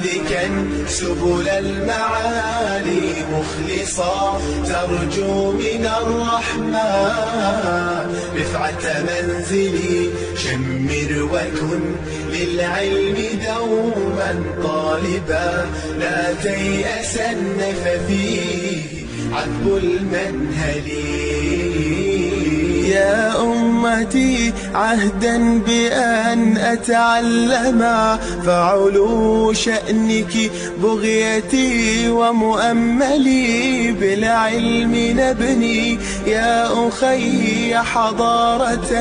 سالكا سبل المعالي مخلصا، ترجو من الرحمن رفعة منزلي. شمر وكن للعلم دوما طالبا، لا تيأسن ففيه عذب المنهل. يا أمتي، عهدا بأن أتعلم، فعلو شأنك بغيتي ومؤملي، بالعلم نبني يا أخي حضارة،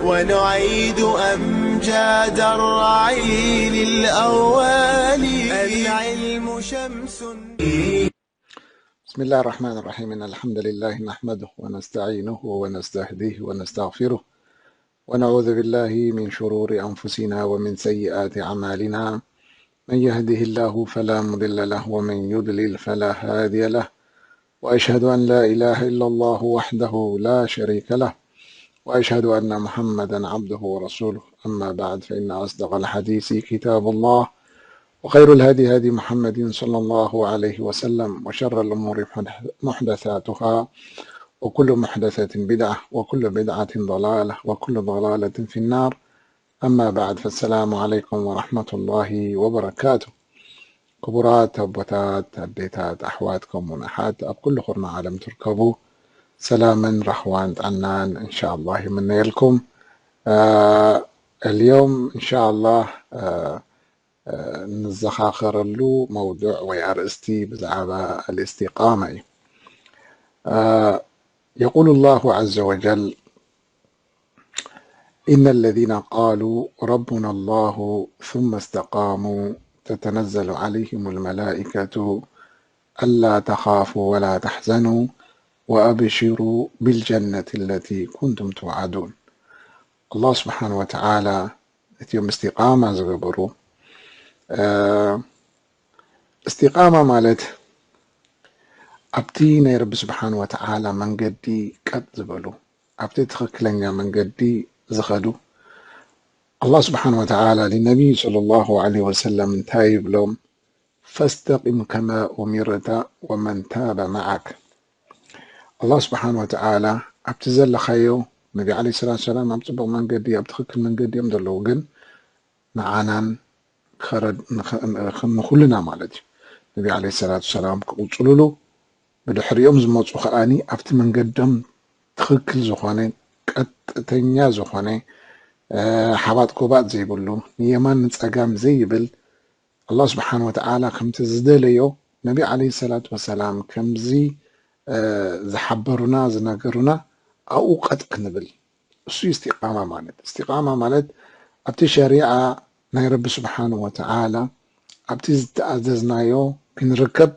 ونعيد أمجاد الرعيل الأول. العلم شمس. بسم الله الرحمن الرحيم. إن الحمد لله نحمده ونستعينه ونستهديه ونستغفره، ونعوذ بالله من شرور أنفسنا ومن سيئات أعمالنا. من يهده الله فلا مضل له، ومن يضلل فلا هادي له. وأشهد أن لا إله إلا الله وحده لا شريك له، وأشهد أن محمدا عبده ورسوله. أما بعد، فإن أصدق الحديث كتاب الله، وخير الهدي هدي محمد صلى الله عليه وسلم، وشر الأمور محدث-، محدثاتها، وكل محدثة بدعة، وكل بدعة ضلالة، وكل ضلالة في النار. أما بعد، فالسلام عليكم ورحمة الله وبركاته. ክቡራት ኣቦታት፣ ኣዴታት፣ ኣሕዋት፣ ከምኡውን ኣሓት ኣብ ኩሉ ኩርናዕ ዓለም ትርከቡ፣ ሰላምን ራህዋን ጥዕናን እንሻኣላህ ይምነየልኩም። እ፣ اليوم إن شاء الله፣ እ፣ እ፣ ንዘኻኸረሉ መውዱዕ ወይ ኣርእስቲ ብዛዕባ الاستقامة እዩ። እ፣ يقول الله عز وجل: إن الذين قالوا ربنا الله ثم استقاموا تتنزل عليهم الملائكة ألا تخافوا ولا تحزنوا وأبشروا بالجنة التي كنتم توعدون. ኣላህ ስብሓን ወተዓላ እቲኦም እስቲቃማ ዝገበሩ፣ እ፣ እስቲቃማ ማለት ኣብቲ ናይ ረቢ ስብሓን ወተዓላ መንገዲ ቀጥ ዝበሉ፣ ኣብቲ ትኽክለኛ መንገዲ ዝኸዱ። ኣላህ ስብሓን ወተዓላ ንነቢይ ሰለላሁ ዐለይሂ ወሰለም እንታይ ይብሎም? ፈስተቂም ከማ ኡሚርተ ወመን ታበ መዓክ። ኣላህ ስብሓን ወተዓላ ኣብቲ ዘለኻዮ፣ ነቢ ዐለይሂ ሰላቱ ሰላም ኣብ ጽቡቕ መንገዲ፣ ኣብ ትኽክል መንገዲ እዮም ዘለዉ፣ ግን ንዓናን ንኸረድ-፣ ንኸ-፣ ንኸ-፣ ንኹልና ማለት እዩ። ነቢ ዐለይሂ ሰላቱ ሰላም ክቕጽሉሉ፣ ብድሕሪኦም ዝመጹ ከኣኒ ኣብቲ መንገዶም ትኽክል ዝኾነ፣ ቀጥተኛ ዝኾነ፣ እ፣ ሓባጥ ጎባጥ ዘይብሉ፣ ንየማን ንጸጋም ዘይብል፣ ኣላህ ስብሓን ወተዓላ ከምቲ ዝደለዮ፣ ነቢ ዐለይሂ ሰላቱ ወሰላም ከምዚ፣ እ፣ ዝሓበሩና፣ ዝነገሩና፣ ኣብኡ ቀጥ ክንብል። እሱ እዩ እስቲቃማ ማለት። እስቲቃማ ማለት ኣብቲ ሸሪዓ ናይ ረቢ ስብሓን ወተዓላ፣ ኣብቲ ዝተኣዘዝናዮ ክንርከብ፣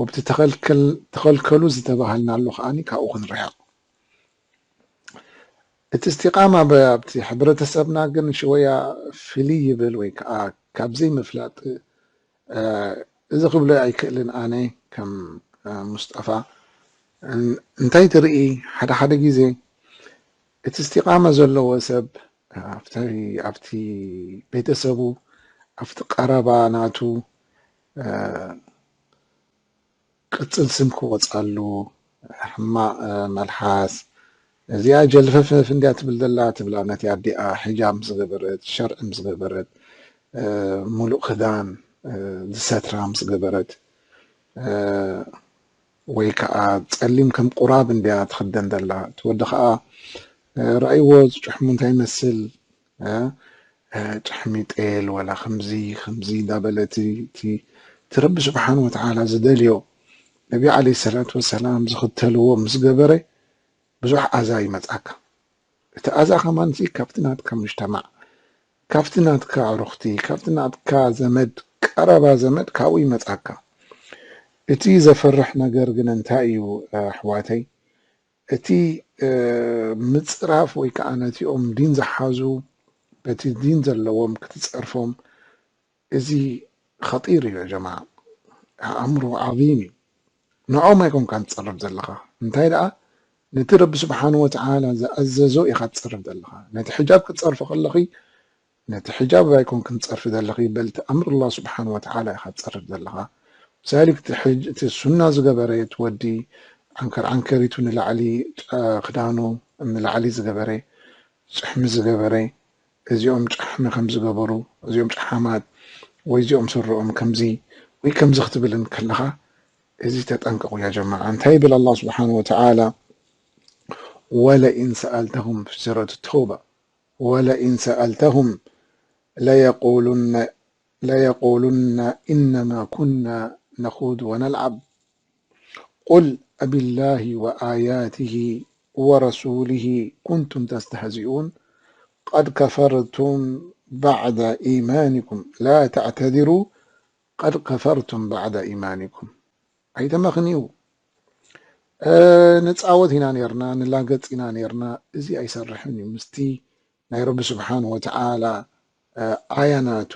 ወብቲ ተኸልከል-፣ ተኸልከሉ ዝተባሃልናሉ ከኣኒ ካብኡ ክንርሕቕ። እቲ እስቲቃማ ብ-፣ ኣብቲ ሕብረተሰብና ግን ሽወያ ፍልይ ይብል ወይ ከዓ ካብ ዘይምፍላጥ፣ እ፣ እዚ ክብሎ ኣይክእልን ኣነ ከም፣ እ፣ ሙስጠፋ። እን-፣ እንታይ ትርኢ፣ ሓደ ሓደ ግዜ እቲ እስቲቃማ ዘለዎ ሰብ ኣብቲ፣ ኣብቲ ቤተሰቡ፣ ኣብቲ ቀረባ ናቱ፣ እ፣ ቅጽል ስም ክወጻሉ፣ ሕማቕ፣ እ፣ መልሓስ፣ እዚኣ ጀልፈፍፍ እንድያ ትብል ዘላ ትብላ፣ ነቲ ኣዲኣ ሒጃብ ምስ ገበረት፣ ሸርዒ ምስ ገበረት፣ እ፣ ሙሉእ ክዳን፣ እ፣ ዝሰትራ ምስ ገበረት፣ እ፣ ወይ ከኣ ጸሊም ከም ቁራብ እንድያ ትኽደን ዘላ። እቲ ወዲ ከኣ፣ እ፣ ረኣይዎ፣ ጭሕሙ እንታይ ይመስል፣ እ፣ እ፣ ጭሕሚ ጤል፣ ወላ ከምዚ፣ ከምዚ እንዳበለ እቲ፣ እቲ፣ እቲ ረቢ ስብሓን ወተዓላ ዝደልዮ፣ ነቢ ዓለይሂ ሰላቱ ወሰላም ዝኽተልዎ ምስ ገበረ፣ ብዙሕ ኣዛ ይመጻካ። እቲ ኣዛ ከማን እዚ ካብቲ ናትካ ሙጅተማዕ፣ ካብቲ ናትካ ኣዕሩኽቲ፣ ካብቲ ናትካ ዘመድ፣ ቀረባ ዘመድ ካብኡ ይመጻካ። እቲ ዘፍርሕ ነገር ግን እንታይ እዩ፣ ኣሕዋተይ? እቲ፣ እ፣ ምጽራፍ ወይ ከኣ ነቲኦም ዲን ዝሓዙ፣ በቲ ዲን ዘለዎም ክትጸርፎም፣ እዚ ኸጢር እዩ ጀማዓ። ኣእምሮ ዓዚም እዩ። ንዕኦም ኣይኮንካን ትጸርፍ ዘለኻ። እንታይ ደኣ፣ ነቲ ረቢ ስብሓን ወተዓላ ዝኣዘዞ ኢኻ ትጸርፍ ዘለኻ። ነቲ ሕጃብ ክትጸርፊ ከለኺ፣ ነቲ ሕጃብ ኣይኮንክን ትጸርፊ ዘለኺ፣ በል እቲ ኣምር ኣላህ ስብሓን ወተዓላ ኢኻ ትጸርፍ ዘለኻ። ምሳሌ እቲ ሕጅ-፣ እቲ ሱና ዝገበረ እቲ ወዲ ዓንከር ዓንከሪቱ ንላዕሊ ጫ-፣ ክዳኑ ንላዕሊ ዝገበረ፣ ጭሕሚ ዝገበረ፣ እዚኦም ጫሕሚ ከም ዝገበሩ፣ እዚኦም ጫሓማት፣ ወይ እዚኦም ስረኦም ከምዚ፣ ወይ ከምዚ ክትብል እንከለኻ፣ እዚ ተጠንቀቑ ያ ጀማዓ። እንታይ ይብል ኣላህ ስብሓን ወተዓላ? ወለኢን ሰኣልተሁም፣ ሱረት ተውባ፣ ወለኢን ሰኣልተሁም ለየቁሉነ፣ ለየቁሉነ ኢነማ ኩና ነኹድ ወነልዓብ ቁል ኣቢላሂ ወኣያቲሂ ወረሱሊሂ ኩንቱም ተስተህዚኡን ቀድ ከፈርቱም ባዕደ ኢማኒኩም ላ ተዕተዚሩ ቀድ ከፈርቱም ባዕደ ኢማኒኩም። ኣይተመኽንዩ። እ፣ ንጻወት ኢና ኔርና፣ ንላገጽ ኢና ኔርና። እዚ ኣይሰርሕን እዩ። ምስቲ ናይ ረቢ ስብሓን ወተዓላ፣ እ፣ ኣያ ናቱ፣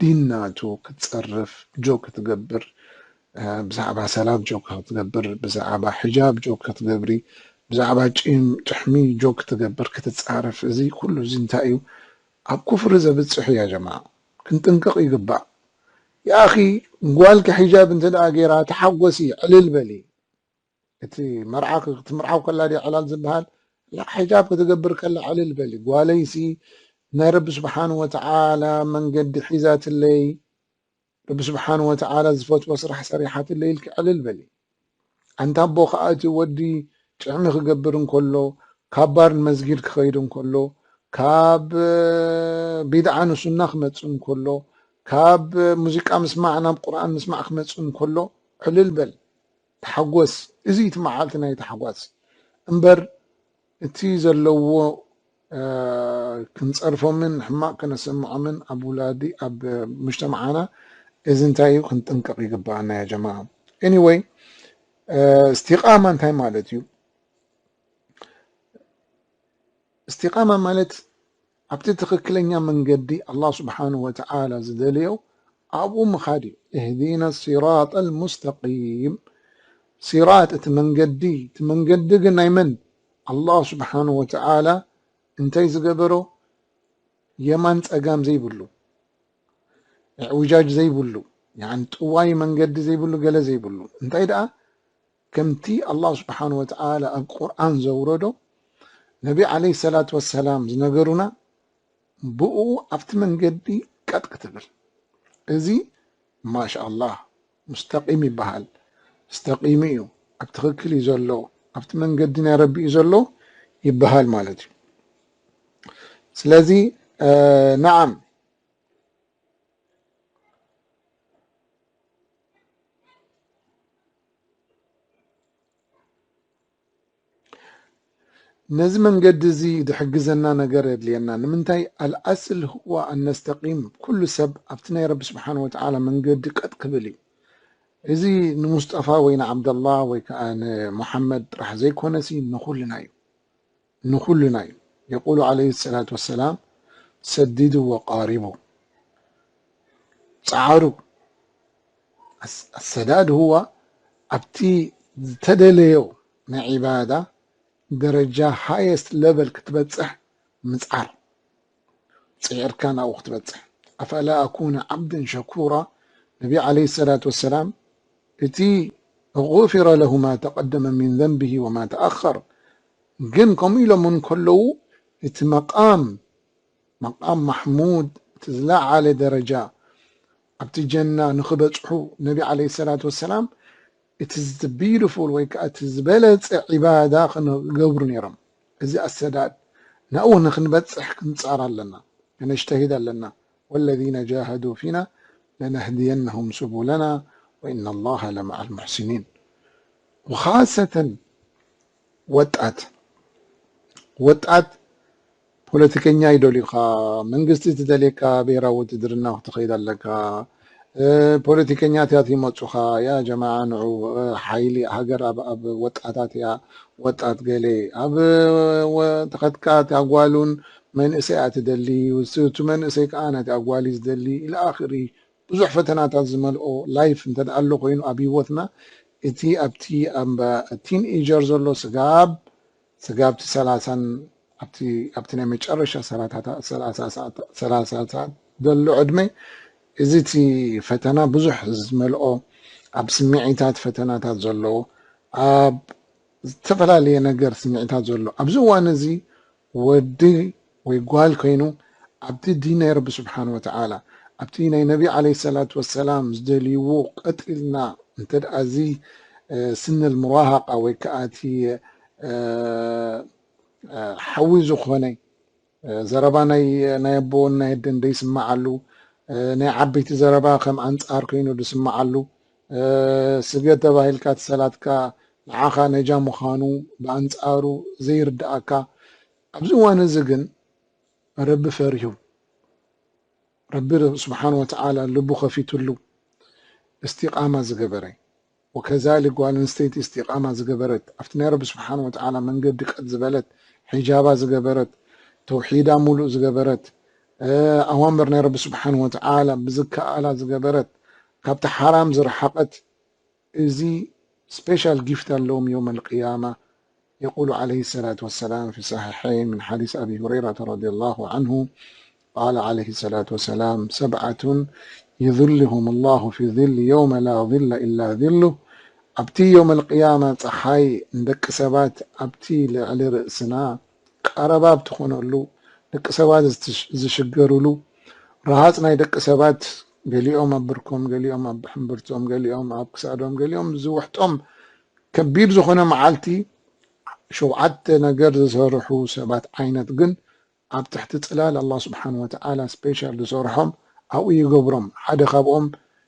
ዲን ናቱ ክትጸርፍ፣ ጆክ ክትገብር፣ እ፣ ብዛዕባ ሰላት ጆክ ክትገብር፣ ብዛዕባ ሕጃብ ጆክ ክትገብሪ፣ ብዛዕባ ጭም-፣ ጭሕሚ ጆክ ክትገብር፣ ክትጻረፍ፣ እዚ ኩሉ እዚ እንታይ እዩ? ኣብ ኩፍሪ ዘብጽሕ እዩ ያ ጀማዓ። ክንጥንቀቕ ይግባእ። ያኺ ጓልኪ ሒጃብ እንተ ደኣ ገይራ ተሓጎሲ፣ ዕልል በሊ። እቲ መርዓ ክ-፣ ክትምርዓው ከላ ድያ ዕላል ዝበሃል? ላ፣ ሒጃብ ክትገብር ከላ ዕልል በሊ። ጓለይሲ ናይ ረቢ ስብሓን ወተዓላ መንገዲ ሒዛትለይ፣ ረቢ ስብሓን ወተዓላ ዝፈትዎ ስራሕ ሰሪሓትለይ ኢልኪ ዕልል በሊ። ኣንታ ኣቦ ከኣ እቲ ወዲ ጭዕሚ ክገብር እንከሎ፣ ካብ ባር ንመስጊድ ክኸይድ እንከሎ፣ ካብ፣ እ፣ ቢድዓ ንሱና ክመጽእ እንከሎ፣ ካብ ሙዚቃ ምስማዕ ናብ ቁርኣን ምስማዕ ክመጽእ እንከሎ፣ ዕልል በል፣ ተሓጎስ። እዚ እቲ መዓልቲ ናይ ታሕጓስ እምበር፣ እቲ ዘለዎ፣ እ፣ ክንጸርፎምን ሕማቕ ከነሰምዖምን ኣብ ውላዲ፣ ኣብ ሙጅተማዓና፣ እዚ እንታይ እዩ? ክንጥንቀቕ ይግብኣና ያ ጀማዓ። ኤኒወይ፣ እ፣ እስቲቓማ እንታይ ማለት እዩ? እስቲቓማ ማለት ኣብቲ ትኽክለኛ መንገዲ ኣላህ ስብሓንሁ ወተዓላ ዝደለዮ ኣብኡ ምኻድ እዩ። እህዲና ሲራጠል ሙስተቂም። ሲራጥ፣ እቲ መንገዲ፣ እቲ መንገዲ ግን ናይ መን? ኣላህ ስብሓንሁ ወተዓላ እንታይ ዝገበሮ? የማን ጸጋም ዘይብሉ፣ እዕውጃጅ ዘይብሉ፣ ያኒ ጥዋይ መንገዲ ዘይብሉ፣ ገለ ዘይብሉ። እንታይ ደኣ? ከምቲ ኣላህ ስብሓንሁ ወተዓላ ኣብ ቁርኣን ዘውረዶ፣ ነቢ ዓለይሂ ሰላቱ ወሰላም ዝነገሩና፣ ብኡ ኣብቲ መንገዲ ቀጥ ክትብል። እዚ ማሻኣላህ ሙስተቂም ይበሃል። ሙስተቂም እዩ፣ ኣብ ትኽክል እዩ ዘሎ፣ ኣብቲ መንገዲ ናይ ረቢ እዩ ዘሎ ይበሃል ማለት እዩ። ስለዚ፣ እ፣ ነዓም፣ ነዚ መንገዲ እዚ ዝሕግዘና ነገር የድልየና። ንምንታይ? ኣልኣስል ሁዋ ኣን ነስተቂም። ኩሉ ሰብ ኣብቲ ናይ ረቢ ስብሓን ወተዓላ መንገዲ ቀጥ ክብል እዩ። እዚ ንሙስጠፋ ወይ ንዓብደላ ወይ ከዓ ንሙሓመድ ጥራሕ ዘይኮነሲ ንኹልና እዩ። ንኹልና እዩ። የቁሉ ዓለይሂ ሰላቱ ወሰላም፣ ሰዲዱ ወቃሪቡ፣ ጸዓሩ። ኣስ-፣ ኣሰዳድ ሁዋ ኣብቲ ዝተደለዮ ናይ ዒባዳ ደረጃ ሃየስት ለቨል ክትበጽሕ ምጽዓር። ጽዒርካ ናብኡ ክትበጽሕ። ኣፈላ ኣኩነ ዓብደን ሸኩራ፣ ነቢ ዓለይሂ ሰላቱ ወሰላም፣ እቲ ጉፊረ ለሁ ማ ተቀደመ ሚን ዘንቢሂ ወማ ተኣኸር፣ ግን ከምኡ ኢሎም እውን ከለዉ እቲ መቃም፣ መቃም ማሕሙድ፣ እቲ ዝለዓለ ደረጃ ኣብቲ ጀና ንኽበጽሑ ነቢ ዓለይሂ ሰላቱ ወሰላም እቲ ዝ-፣ ቢዩቲፉል ወይ ከዓ እቲ ዝበለጸ ዒባዳ ክገብሩ ነይሮም። እዚ ኣሰዳድ ናብኡ ንኽንበጽሕ ክንጻር ኣለና፣ ከነጅተሂድ ኣለና። ወለዚነ ጃሃዱ ፊና ለነህድየነሁም ሱቡለና ወኢነ ላሃ ለመዓል ሙሕሲኒን። ወኻሰተን ወጣት፣ ወጣት ፖለቲከኛ ይደልዩኻ፣ መንግስቲ ትደልየካ፣ ብሄራዊ ውትድርና ክትኸይድ ኣለካ። እ፣ ፖለቲከኛታት ይመጹኻ፣ ያ ጀማዓ ንዑ፣ እ፣ ሓይሊ ሃገር ኣብ፣ ኣብ ወጣታት እያ፣ ወጣት ገለ ኣብ፣ ወ-፣ ተኸትካ እታ ጓሉን መንእሰይ እያ ትደሊ፣ እሱ፣ እቲ መንእሰይ ከኣ ነቲ ኣጓሊ ዝደሊ ኢለ ኣኽሪ። ብዙሕ ፈተናታት ዝመልኦ ላይፍ እንተ ደኣ ኣሎ ኮይኑ ኣብ ህይወትና፣ እቲ ኣብቲ ኣብ ቲን ኤጀር ዘሎ ስጋብ፣ ስጋብ እቲ ሰላሳን ኣብቲ ኣብቲ ናይ መጨረሻ ሰላሳ ሰዓት ዘሎ ዕድመ፣ እዚ እቲ ፈተና ብዙሕ ዝመልኦ፣ ኣብ ስምዒታት ፈተናታት ዘለዎ፣ ኣብ ዝተፈላለየ ነገር ስምዒታት ዘሎ ኣብዚ እዋን እዚ፣ ወዲ ወይ ጓል ኮይኑ ኣብቲ ዲን ናይ ረቢ ስብሓን ወተዓላ፣ ኣብቲ ናይ ነቢ ዓለይሂ ሰላቱ ወሰላም ዝደልይዎ ቀጥ ኢልና እንተ ደኣ እዚ ስነል ሙራሃቃ ወይ ከዓ እቲ ሓዊ ዝኾነ ዘረባ ናይ ኣቦን ናይ ኣደን ደይስምዓሉ፣ ናይ ዓበይቲ ዘረባ ከም ኣንጻር ኮይኑ ዝስምዓሉ፣ ስገድ ተባሂልካ እቲ ሰላትካ ንዓኻ ነጃ ምዃኑ ብኣንጻሩ ዘይርድኣካ፣ ኣብዚ እዋን እዚ ግን ረቢ ፈሪሁ፣ ረቢ ስብሓን ወተዓላ ልቡ ከፊትሉ እስቲቃማ ዝገበረ፣ ወከዛሊክ ጓል ኣንስተይቲ እስቲቃማ ዝገበረት፣ ኣብቲ ናይ ረቢ ስብሓን ወተዓላ መንገዲ ቀጥ ዝበለት፣ ሒጃባ ዝገበረት፣ ተውሒዳ ሙሉእ ዝገበረት፣ ኣዋምር ናይ ረቢ ስብሓን ወተዓላ ብዝከኣላ ዝገበረት፣ ካብቲ ሓራም ዝረሓቐት፣ እዚ ስፔሻል ጊፍት ኣለዎም የውም ኣልቅያማ። يقول عليه الصلاة والسلام في الصحيحين من حديث أبي هريرة رضي الله عنه قال عليه الصلاة والسلام: سبعة يظلهم الله في ظله يوم لا ظل إلا ظله። ኣብቲ የውም ኣልቅያማ ፀሓይ ንደቂ ሰባት ኣብቲ ልዕሊ ርእስና ቀረባ ኣብ ትኾነሉ፣ ደቂ ሰባት ዝሽገሩሉ፣ ረሃፅ ናይ ደቂ ሰባት ገሊኦም ኣብ ብርኮም፣ ገሊኦም ኣብ ሕምብርቶም፣ ገሊኦም ኣብ ክሳዶም፣ ገሊኦም ዝውሕጦም ከቢድ ዝኾነ መዓልቲ፣ ሸውዓተ ነገር ዝሰርሑ ሰባት ዓይነት ግን ኣብ ትሕቲ ፅላል ኣላህ ስብሓን ወተዓላ ስፔሻል ዝሰርሖም ኣብኡ ይገብሮም። ሓደ ካብኦም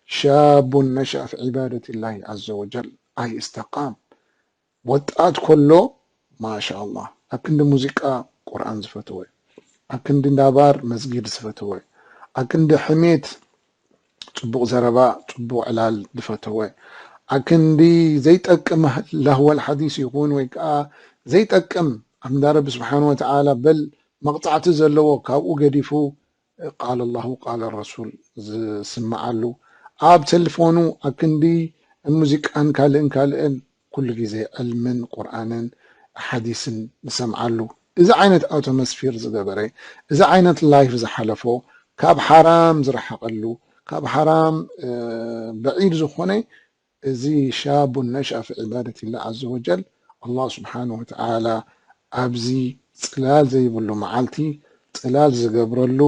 ሻቡን ነሻ ፊ ዒባደት ላሂ ዓዘ ወጀል፣ ኣይ እስተቃም። ወጣት ከሎ ማሻ ኣላህ ኣብ ክንዲ ሙዚቃ ቁርኣን ዝፈተወ፣ ኣብ ክንዲ እንዳባር መስጊድ ዝፈተወ፣ ኣብ ክንዲ ሕሜት ጽቡቕ ዘረባ፣ ጽቡቕ ዕላል ዝፈተወ፣ ኣብ ክንዲ ዘይጠቅም ላህወል ሓዲስ ይኹን ወይ ከዓ ዘይጠቅም ኣብ እንዳ ረቢ ስብሓን ወተዓላ በል መቕጻዕቲ ዘለዎ ካብኡ ገዲፉ ቃል ኣላሁ ቃል ረሱል ዝስምዓሉ፣ ኣብ ቴሌፎኑ ኣብ ክንዲ ሙዚቃን ካልእን ካልእን ኩሉ ግዜ ዕልምን ቁርኣንን ሓዲስን ንሰምዓሉ። እዚ ዓይነት ኣቶሞስፊር ዝገበረ፣ እዚ ዓይነት ላይፍ ዝሓለፎ፣ ካብ ሓራም ዝረሓቐሉ፣ ካብ ሓራም ብዒድ ዝኾነ እዚ ሻቡን ነሽአ ፊ ዒባደት ላህ ዓዘ ወጀል፣ ኣላህ ስብሓን ወተዓላ ኣብዚ ፅላል ዘይብሉ መዓልቲ ፅላል ዝገብረሉ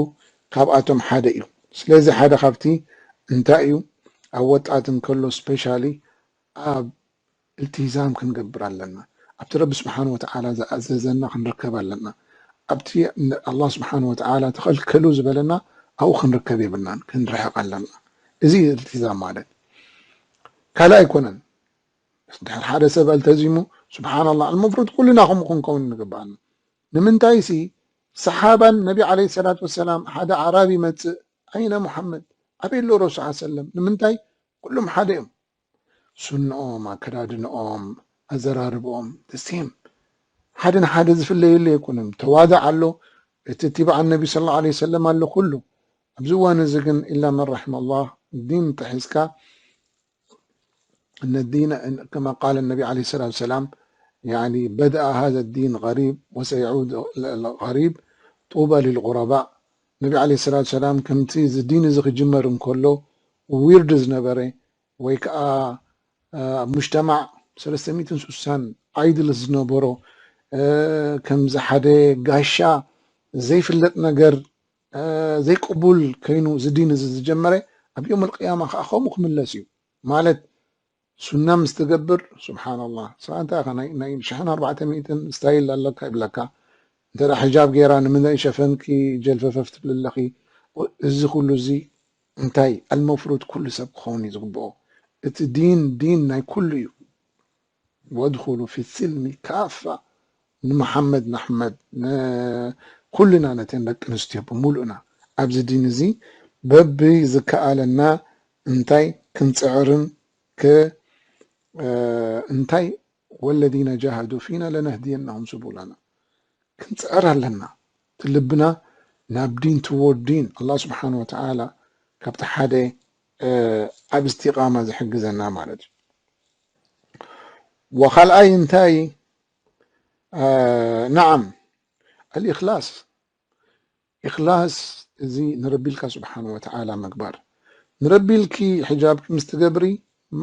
ካብኣቶም ሓደ እዩ። ስለዚ ሓደ ካብቲ እንታይ እዩ ኣብ ወጣት እንከሎ ስፔሻሊ ኣብ እልትዛም ክንገብር ኣለና። ኣብቲ ረቢ ስብሓን ወተዓላ ዝኣዘዘና ክንርከብ ኣለና። ኣብቲ ኣላህ ስብሓን ወተዓላ ተኸልከሉ ዝበለና ኣብኡ ክንርከብ የብልናን፣ ክንርሕቕ ኣለና። እዚ እልትዛም ማለት ካልእ ኣይኮነን። ድሕር ሓደ ሰብ ኣልተዚሙ ስብሓንላህ ኣልመፍሩድ ኩልና ከምኡ ክንከውን ንግብኣና። ንምንታይ ሲ ሰሓባን ነቢ ዓለይሂ ሰላቱ ወሰላም ሓደ ኣዕራቢ ይመፅእ፣ ኣይነ ሙሓመድ ኣበይ ኣሎ ረሱል ሰለም? ንምንታይ ኩሎም ሓደ እዮም። ሱንኦም፣ ኣከዳድንኦም፣ ኣዘራርብኦም ደሴም ሓደ ንሓደ ዝፍለየሉ ኣይኮነን። ተዋዳዕ ኣሎ፣ እቲ እትባዕ ነቢ ስለ ላ ሰለም ኣሎ ኩሉ። ኣብዚ እዋን እዚ ግን ኢላ መን ረሒመ ላህ ዲን ተሒዝካ እነ ዲነ ከማ ቃለ ነቢ ዓለይሂ ሰላቱ ወሰላም ያኒ በድአ ሃዘ ዲን ገሪብ ወሰየዑድ ገሪብ ጡባ ሊልጉረባእ። ነቢ ዓለይሂ ሰላቱ ወሰላም ከምቲ እዚ ዲን እዚ ክጅመር እንከሎ ዊርድ ዝነበረ ወይ ከዓ ኣብ ሙጅተማዕ ሰለስተ ሚእትን ስሳን ኣይድልስ ዝነበሮ ከምዚ ሓደ ጋሻ ዘይፍለጥ ነገር ዘይቅቡል ከይኑ እዚ ዲን እዚ ዝጀመረ ኣብ ዮም ኣልቅያማ ከዓ ከምኡ ክምለስ እዩ ማለት ሱና ምስ ትገብር ስብሓንላህ ስራ እንታይ ኢኻ ናይ ሽሕን ኣርባዕተ ሚእትን ስታይል ኣለካ ይብለካ እንተ ሕጃብ ገይራ ንምንታይ ሸፈንኪ ጀልፈፈፍ ትብል ኣለኺ እዚ ኩሉ እዚ እንታይ ኣልመፍሩድ ኩሉ ሰብ ክኸውን እዩ ዝግብኦ እቲ ዲን ዲን ናይ ኩሉ እዩ ወድኹሉ ፊ ስልሚ ካፋ ንመሓመድ ንኣሕመድ ኩልና ነተን ደቂ ኣንስትዮ ብምሉእና ኣብዚ ዲን እዚ በቢ ዝከኣለና እንታይ ክንፅዕርን እንታይ ወለዚነ ጃሃዱ ፊና ለነህድየናሁም ስቡላና ክንፅዕር ኣለና እቲ ልብና ናብ ዲን ትወርድ ዲን ኣላ ስብሓን ወተዓላ ካብቲ ሓደ ኣብ እስቲቃማ ዝሕግዘና ማለት እዩ ወካልኣይ እንታይ ነዓም الإخلاص. إخلاص እዚ ንረቢ ኢልካ ስብሓን ወተዓላ ምግባር። ንረቢ ኢልኪ ሕጃብኪ ምስ ትገብሪ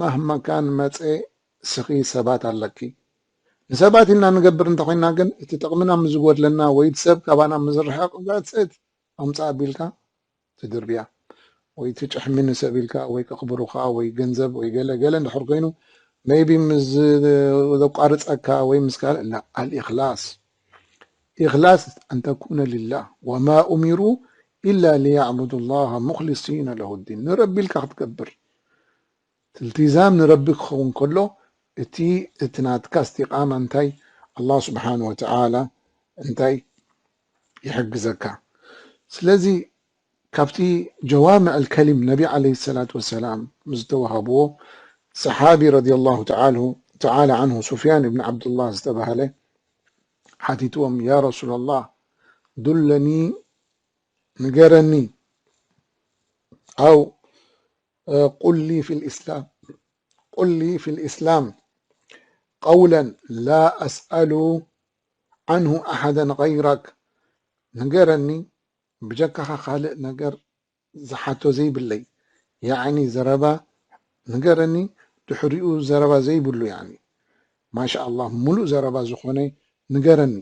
ማህማ ካን መፀ ስኺ ሰባት ኣለኪ። ንሰባት ኢልና ንገብር እንተኾይና ግን እቲ ጥቕምና ምዝጎድለና ወይ እቲ ሰብ ካባና ምዝርሕቕ that's it ኣምፃ ኣቢልካ ትድርብያ ወይ ትጭሕሚ ንሰብ ኢልካ ወይ ከኽብሩኻ ወይ ገንዘብ ወይ ገለ ገለ እንድሕር ኮይኑ maybe ምስ ዘቋርፀካ ወይ ምስ ካልእ ላ الإخلاص إخلاص أن تكون لله وما أمروا إلا ليعبدوا الله مخلصين له الدين ንረቢ ኢልካ ክትገብር التزام ንረቢ ክኸውን ከሎ እቲ እቲ ናትካ استقامة እንታይ الله سبحانه وتعالى እንታይ ይሕግዘካ ስለዚ ካብቲ جوامع الكلم ነቢ عليه الصلاة والسلام ዝተዋሃብዎ صحابي رضي الله تعالى تعالى عنه سفيان بن عبد الله ዝተባሃለ ሓቲትዎም يا رسول الله دلني ንገረኒ أو قل لي في الإسلام قل لي في الإسلام قولا لا أسأل عنه أحدا غيرك ንገረኒ ብጀካኻ ካልእ ነገር ዝሓቶ ዘይብለይ ያዕኒ ዘረባ ንገረኒ ድሕሪኡ ዘረባ ዘይብሉ ያዕኒ ማሻ ኣላህ ሙሉእ ዘረባ ዝኾነ ንገረኒ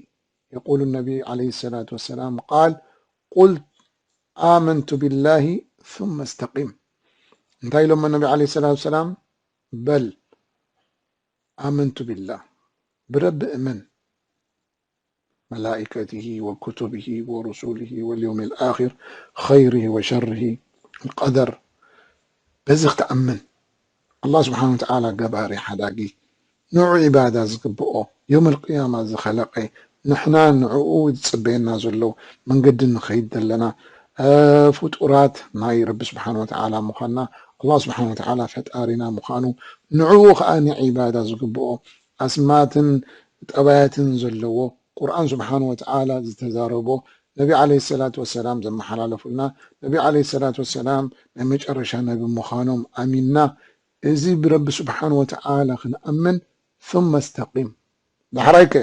يقول النبي عليه الصلاة والسلام قال قل آمنت بالله ثم استقم እንታይ ኢሎሞ ነቢ عليه الصلاة والسلام በል آمنت بالله ብረቢ እመን ملائكته وكتبه ورسله واليوم الآخر خيره وشره القدر በዚ ክትኣምን ኣላህ ስብሓን ወተዓላ ገባሪ ሓዳጊ ንዑ ዒባዳ ዝግብኦ የውም ልቅያማ ዝኸለቀ ንሕና ንዕኡ ዝፅበየና ዘሎ መንገዲ ንኸይድ ዘለና ፍጡራት ናይ ረቢ ስብሓን ወተዓላ ምዃንና ኣላህ ስብሓን ወተዓላ ፈጣሪና ምዃኑ ንዕኡ ከዓ ንዒባዳ ዝግብኦ ኣስማትን ጠባያትን ዘለዎ ቁርኣን ስብሓን ወተዓላ ዝተዛረቦ ነቢ ዓለይሂ ሰላቱ ወሰላም ዘመሓላለፉልና ነቢ ዓለይሂ ሰላቱ ወሰላም ናይ መጨረሻ ነቢ ምዃኖም ኣሚንና እዚ ብረቢ ስብሓን ወተዓላ ክንኣምን ثم استقم ዳሕራይ ከ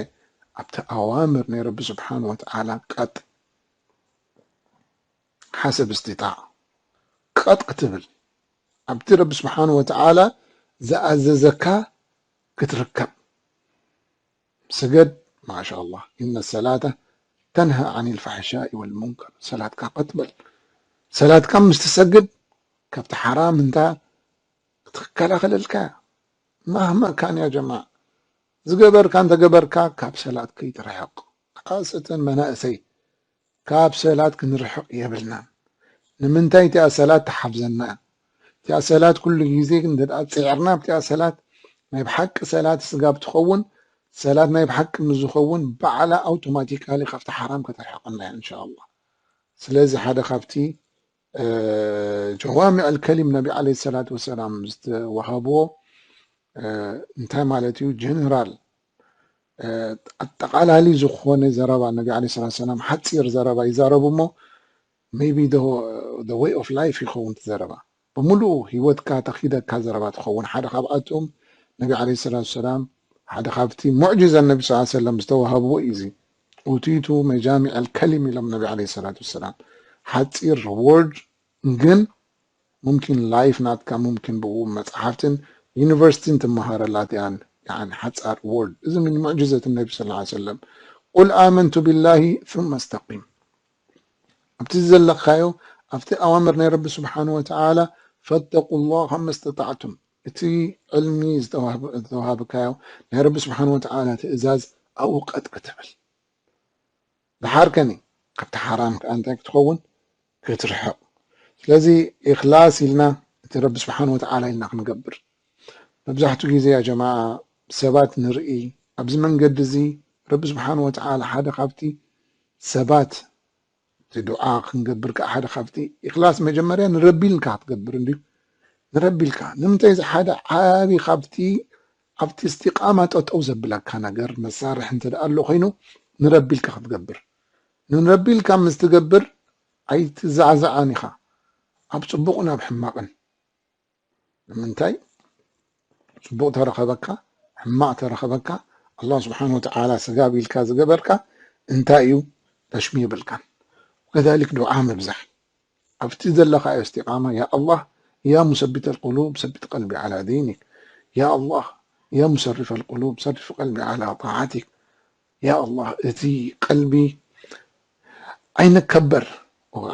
ኣብቲ ኣዋምር ናይ ረቢ ስብሓን ወተዓላ ቀጥ ሓሰብ እስትጣዕ ቀጥ ክትብል ኣብቲ ረቢ ስብሓን ወተዓላ ዝኣዘዘካ ክትርከብ ስገድ ማሻ ኣላህ ኢነ ሰላተ ተንሃ ዓን ልፋሕሻኢ ወልሙንከር ሰላትካ ቀጥ በል ሰላትካ ምስ ትሰግድ ካብቲ ሓራም እንታ ክትከላኸለልካ ማህማ ካን ያ ጀማዓ ዝገበርካ እንተገበርካ ካብ ሰላት ከይትርሕቕ ካስእተን መናእሰይ ካብ ሰላት ክንርሕቕ የብልናን ንምንታይ እቲኣ ሰላት ትሓፍዘና እያ እቲኣ ሰላት ኩሉ ግዜ እንተ ፂዕርና ኣብቲኣ ሰላት ናይ ብሓቂ ሰላት ስጋብ ትኸውን ሰላት ናይ ብሓቂ ምስ ዝኸውን ባዕላ ኣውቶማቲካሊ ካብቲ ሓራም ከተርሕቐና እያ እንሻ ኣላህ ስለዚ ሓደ ካብቲ ጀዋሚዕ ልከሊም ነቢ ዓለ ሰላት ወሰላም ዝተዋሃብዎ እንታይ ማለት እዩ ጀነራል ኣጠቓላሊ ዝኾነ ዘረባ ነቢ ዓለ ሰላት ሰላም ሓፂር ዘረባ ይዛረቡ እሞ maybe the way of life ይኸውን ዘረባ ብምሉኡ ህይወትካ ተኺደካ ዘረባ ትኸውን ሓደ ካብኣቶም ነቢ ዓለ ሰላት ሰላም ሓደ ካብቲ ሙዕጅዘ ነቢ ስ ሰለም ዝተዋሃብዎ እዩ እዚ ኡቲቱ መጃሚዕ ልከሊም ኢሎም ነቢ ዓለ ሰላት ወሰላም ሓፂር word ግን ሙምኪን life ናትካ ሙምኪን ብኡ መፅሓፍትን ዩኒቨርሲቲን ትመሃረላ እቲኣን ሓፃር word እዚ ምን ሙዕጅዘት ነቢ ስ ሰለም ቁል ኣመንቱ ቢላሂ ثم استقم ኣብቲ ዘለካዮ ኣብቲ ኣዋምር ናይ ረቢ ስብሓን ወተዓላ ፈተቁ ላሃ መስተጣዕቱም እቲ ዕልሚ ዝተዋሃብካዮ ናይ ረቢ ስብሓን ወተዓላ ትእዛዝ ኣብኡ ቀጥ ክትብል ድሓር ከኒ ካብቲ ሓራም ከዓ እንታይ ክትኸውን ክትርሕቕ ስለዚ ኢኽላስ ኢልና እቲ ረቢ ስብሓን ወተዓላ ኢልና ክንገብር መብዛሕትኡ ግዜ ያ ጀማዓ ሰባት ንርኢ ኣብዚ መንገዲ እዚ ረቢ ስብሓን ወተዓላ ሓደ ካብቲ ሰባት እቲ ዱዓ ክንገብር ከዓ ሓደ ካብቲ ኢኽላስ መጀመርያ ንረቢ ኢልካ ክትገብር እንድዩ ንረቢ ኢልካ ንምንታይ እዚ ሓደ ዓቢ ካብቲ ኣብቲ እስቲቃማ ጠጠው ዘብለካ ነገር መሳርሒ እንተ ደኣ ኣሎ ኮይኑ ንረቢ ኢልካ ክትገብር ንረቢ ኢልካ ምስ ትገብር ኣይትዛዕዛዓን ኢኻ ኣብ ፅቡቕን ኣብ ሕማቕን ንምንታይ ፅቡቕ ተረኸበካ ሕማቕ ተረኸበካ ኣላህ ስብሓን ወተዓላ ስጋብ ኢልካ ዝገበርካ እንታይ እዩ ተሽሚ የብልካን። ከዛሊክ ዱዓ ምብዛሕ ኣብቲ ዘለኻዮ እስቲቃማ። ያ ኣላህ ያ ሙሰቢተል ቁሉብ ሰቢት ቀልቢ ዓላ ዲኒክ፣ ያ ኣላህ ያ ሙሰሪፈል ቁሉብ ሰሪፍ ቀልቢ ዓላ ጣዓቲክ። ያ ኣላህ እቲ ቀልቢ ኣይንከበር።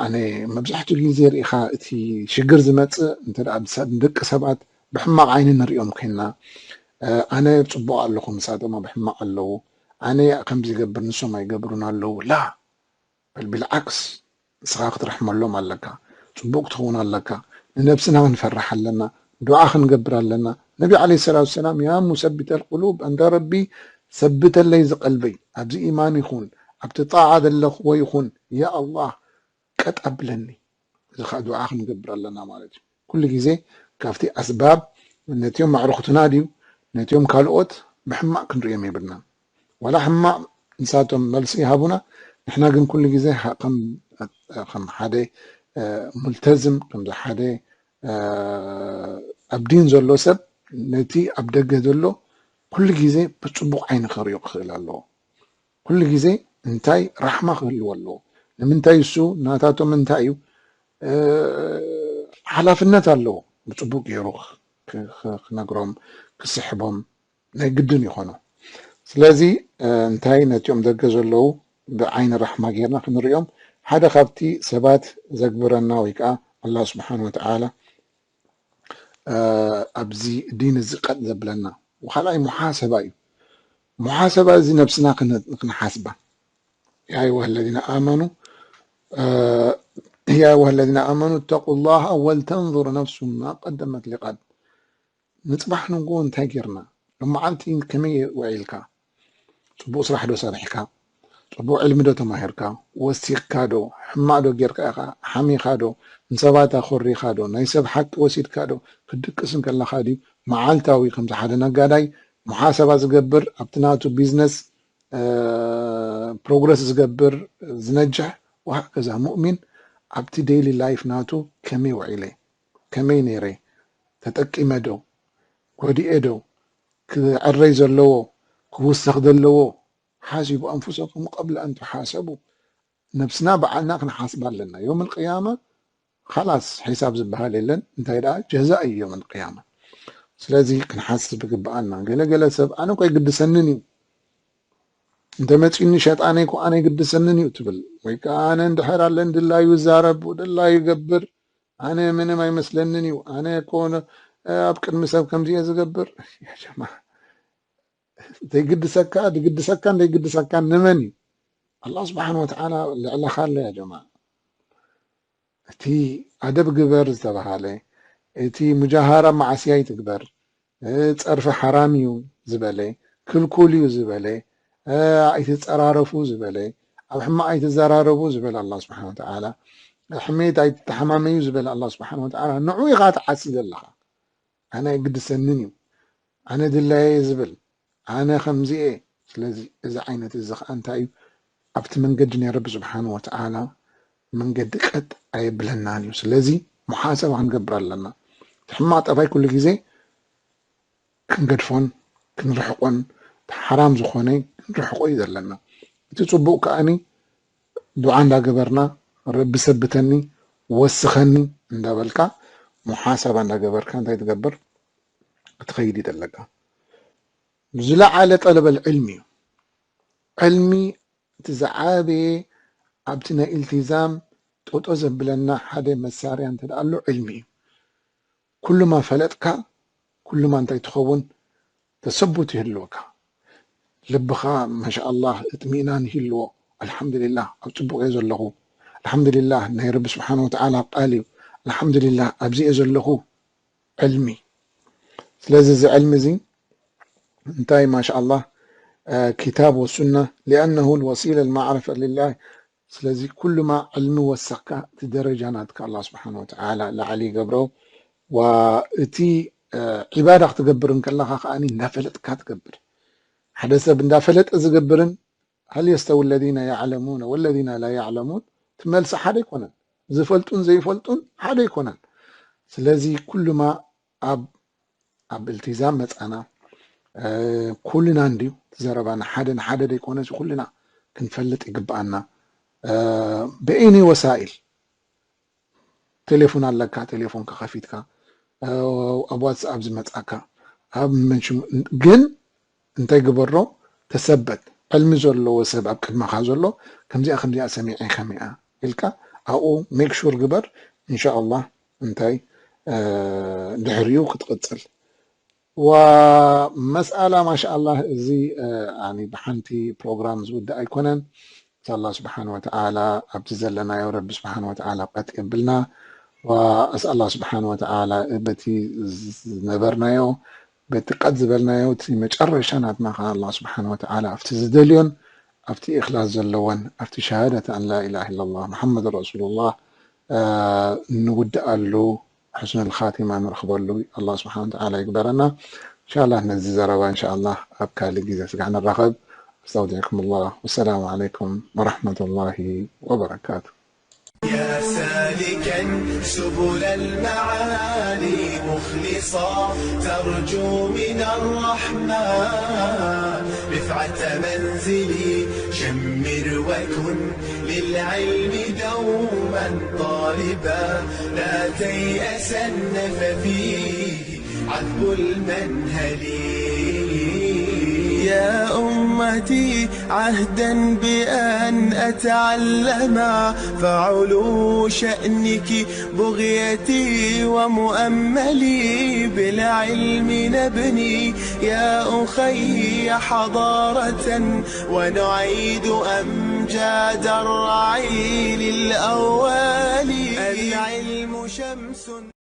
ኣነ መብዛሕትኡ ግዜ ርኢኻ እቲ ሽግር ዝመፅእ እንተ ደኣ ብሰ- ንደቂ ሰባት ብሕማቕ ዓይኒ ንሪኦም ኮይና፣ ኣነ ፅቡቕ ኣለኹ ንሳቶም ኣብ ሕማቕ ኣለዉ፣ ኣነ ከምዚ ይገብር ንሶም ኣይገብሩን ኣለዉ። ላ በል ቢልዓክስ ንስኻ ክትርሕመሎም ኣለካ፣ ፅቡቕ ክትኸውን ኣለካ። ንነብስና ክንፈርሕ ኣለና፣ ዱዓ ክንገብር ኣለና። ነቢ ዓለይሂ ሰላቱ ሰላም ያ ሙሰቢተል ቁሉብ፣ እንዳ ረቢ ሰብተለይ ዝቐልበይ፣ ኣብዚ ኢማን ይኹን ኣብቲ ጣዓ ዘለኽዎ ይኹን፣ ያ ኣላህ ቀጥ ኣብለኒ። እዚ ኸዓ ዱዓ ክንገብር ኣለና ማለት እዩ። ኩሉ ግዜ ካብቲ ኣስባብ ነቲኦም ኣዕሩኽትና ድዩ ነቲኦም ካልኦት ብሕማቕ ክንርእዮም የብልናን። ዋላ ሕማቕ ንሳቶም መልሲ ይሃቡና፣ ንሕና ግን ኩሉ ግዜ ከም ሓደ ሙልተዝም ከምዚ ሓደ ኣብ ዲን ዘሎ ሰብ ነቲ ኣብ ደገ ዘሎ ኩሉ ግዜ ብፅቡቕ ዓይኒ ክሪኦ ክኽእል ኣለዎ። ኩሉ ግዜ እንታይ ራሕማ ክህልዎ ኣለዎ። ንምንታይ እሱ ናታቶም እንታይ እዩ ሓላፍነት ኣለዎ ብፅቡቕ ገይሩ ክነግሮም ክስሕቦም ናይ ግድን ይኾኖ። ስለዚ እንታይ ነቲኦም ደገ ዘለዉ ብዓይኒ ራሕማ ጌርና ክንሪኦም ሓደ ካብቲ ሰባት ዘግብረና ወይ ከዓ ኣላህ ስብሓን ወተዓላ ኣብዚ ዲን እዚ ቀጥ ዘብለና ወካልኣይ ሙሓሰባ እዩ። ሙሓሰባ እዚ ነብስና ክንሓስባ ያ ኣዩሃ ለዚነ ኣመኑ ያ ኣዩሃ ለዚነ ኣመኑ እተቁ ላሃ ወልተንዙር ነፍሱ ማ ቀደመት ሊቃድ። ንፅባሕ ንጎ እንታይ ጌርና? ሎመዓልቲ ከመይ ውዒልካ? ፅቡቕ ስራሕ ዶ ሰሪሕካ? ፅቡቕ ዕልሚ ዶ ተማሂርካ? ወሲኽካ ዶ? ሕማቕ ዶ ጌርካ ኢኻ? ሓሚኻ ዶ? ንሰባት ኣኾሪኻ ዶ? ናይ ሰብ ሓቂ ወሲድካ ዶ? ክትድቅስ እንከለኻ ድዩ? መዓልታዊ ከምዚ ሓደ ነጋዳይ ሙሓሰባ ዝገብር ኣብቲ ናቱ ቢዝነስ ፕሮግረስ ዝገብር ዝነጅሕ ወሃከዛ ሙእሚን ኣብቲ ዴይሊ ላይፍ ናቱ ከመይ ውዒለ? ከመይ ነይረ? ተጠቂመ ዶ? ጎዲኤ ዶ? ክዕረይ ዘለዎ ክውሰኽ ዘለዎ ሓሲቡ ኣንፉሰኩም ቀብለ ኣን ትሓሰቡ። ነብስና በዓልና ክንሓስባ ኣለና። ዮም ልቅያማ ካላስ ሒሳብ ዝበሃል የለን። እንታይ ደኣ ጀዛ እዩ ዮም ልቅያማ። ስለዚ ክንሓስብ ይግብኣና። ገለገለ ሰብ ኣነ እኮ ኣይግድሰንን እዩ እንተ መፂኒ ሸጣነይ እኮ ኣነ ኣይግድሰንን እዩ ትብል ወይ ከዓ ኣነ እንድሕር ኣለ ድላዩ ይዛረብ ድላዩ ይገብር ኣነ ምንም ኣይመስለንን እዩ ኣነ እኮ ኣብ ቅድሚ ሰብ ከምዚ እየ ዝገብር። ያ ጀማ ዘይግድሰካ ድግድሰካን ዘይግድሰካን ንመን እዩ? ኣላህ ስብሓን ወተዓላ ልዕለኻ ኣሎ ያ ጀማ። እቲ ኣደብ ግበር ዝተባሃለ እቲ ሙጃሃራ ማዓስያ ይትግበር፣ ፀርፊ ሓራም እዩ ዝበለ፣ ክልኩል እዩ ዝበለ፣ ኣይትፀራረፉ ዝበለ፣ ኣብ ሕማቕ ኣይትዘራረቡ ዝበለ ኣላህ ስብሓን ወተዓላ፣ ሕሜት ኣይትተሓማመዩ ዝበለ ኣላህ ስብሓን ወተዓላ ንዑ ኢኻ ትዓሲ ዘለኻ። ኣነ ኣይግድሰንን እዩ ኣነ ድላየ ዝብል ኣነ ከምዚ እየ። ስለዚ እዚ ዓይነት እዚ ከዓ እንታይ እዩ ኣብቲ መንገዲ ናይ ረቢ ስብሓን ወተዓላ መንገዲ ቀጥ ኣየብለናን እዩ። ስለዚ ሙሓሰባ ክንገብር ኣለና። እቲ ሕማቕ ጠባይ ኩሉ ግዜ ክንገድፎን ክንርሕቆን እቲ ሓራም ዝኾነ ክንርሕቆ እዩ ዘለና። እቲ ፅቡቕ ከዓኒ ዱዓ እንዳገበርና ረቢ ሰብተኒ ወስኸኒ እንዳበልካ ሙሓሰባ እንዳገበርካ እንታይ ትገብር ክትኸይድ እዩ ዘለካ። ዝለዓለ ጠለበል ዕልሚ እዩ። ዕልሚ እቲ ዝዓበየ ኣብቲ ናይ ኢልቲዛም ጠጦ ዘብለና ሓደ መሳርያ እንተ ኣሎ ዕልሚ እዩ። ኩሉማ ፈለጥካ ኩሉማ እንታይ ትኸውን ተሰቡት ይህልወካ። ልብኻ ማሻኣላህ እጥሚእናን ይህልዎ። ኣልሓምዱሊላህ ኣብ ፅቡቕ እየ ዘለኹ። ኣልሓምዱሊላህ ናይ ረቢ ስብሓን ወተዓላ ቃል እዩ። ኣልሓምዱሊላህ ኣብዚ እየ ዘለኹ። ዕልሚ ስለዚ እዚ ዕልሚ እዚ እንታይ ማሻኣላህ ኪታብ ወሱና ሊኣነሁ ልወሲለ ልማዕረፈ ልላህ። ስለዚ ኩሉማ ዕልሚ ወሰኽካ እቲ ደረጃ ናትካ ኣላ ስብሓን ወተዓላ ላዕሊ ይገብሮ። እቲ ዒባዳ ክትገብር እንከለኻ ከዓ እንዳፈለጥካ ትገብር። ሓደ ሰብ እንዳፈለጠ ዝገብርን ሀል የስተዊ ለዚነ ያዕለሙነ ወለዚነ ላ ያዕለሙን ትመልሲ ሓደ ኣይኮነን። ዝፈልጡን ዘይፈልጡን ሓደ ኣይኮነን። ስለዚ ኩሉማ ኣብ ኣብ እልቲዛም መፃና ኩልና እንድዩ ትዘረባና ሓደ ንሓደ ደይኮነስ ኩልና ክንፈልጥ ይግብኣና። ብእኒ ወሳኢል ቴሌፎን ኣለካ፣ ቴሌፎን ከኸፊትካ ኣብ ዋትስኣፕ ዝመጻካ ኣብ መንሽም ግን እንታይ ግበሮ፣ ተሰበት ዕልሚ ዘለዎ ሰብ ኣብ ቅድመኻ ዘሎ ከምዚኣ ከምዚኣ ሰሚዐ ከሚኣ ኢልካ ኣብኡ ሜክ ሹር ግበር። እንሻ ኣላህ እንታይ ድሕሪኡ ክትቕጽል ወመስኣላ ማሻ ኣላህ እዚ ብሓንቲ ፕሮግራም ዝውዳእ ኣይኮነን። ኣላ ስብሓን ወተዓላ ኣብቲ ዘለናዮ ረቢ ስብሓን ወተዓላ ቀጥ የብልና። ኣላ ስብሓን ወተዓላ በቲ ዝነበርናዮ በቲ ቀጥ ዝበልናዮ እቲ መጨረሻ ናትና ከዓ ኣላ ስብሓን ወተዓላ ኣብቲ ዝደልዮን ኣብቲ እክላስ ዘለዎን ኣብቲ ሸሃደት ኣን ላኢላሃ ኢላላህ መሓመድ ረሱሉላህ ንውድኣሉ ሕስኑል ኻቲማ ንረኽበሉ ኣላ ስብሓን ወተዓላ ይግበረና። እንሻላ ነዚ ዘረባ እንሻላ ኣብ ካልእ ግዜ ስጋዕ ንራኸብ። ኣስተውዲዕኩም ኣላ። ወሰላሙ ዓለይኩም ወረሕመቱላሂ ወበረካቱ። يا سالكا سبل المعالي مخلصا ترجو من الرحمن رفعة منزلي شمر وكن للعلم دوما طالبا لا تيأسن ففيه عذب المنهل يا أمتي عهدا بأن أتعلم فعلو شأنك بغيتي ومؤملي بالعلم نبني يا أخي حضارة ونعيد أمجاد الرعيل الأول العلم شمس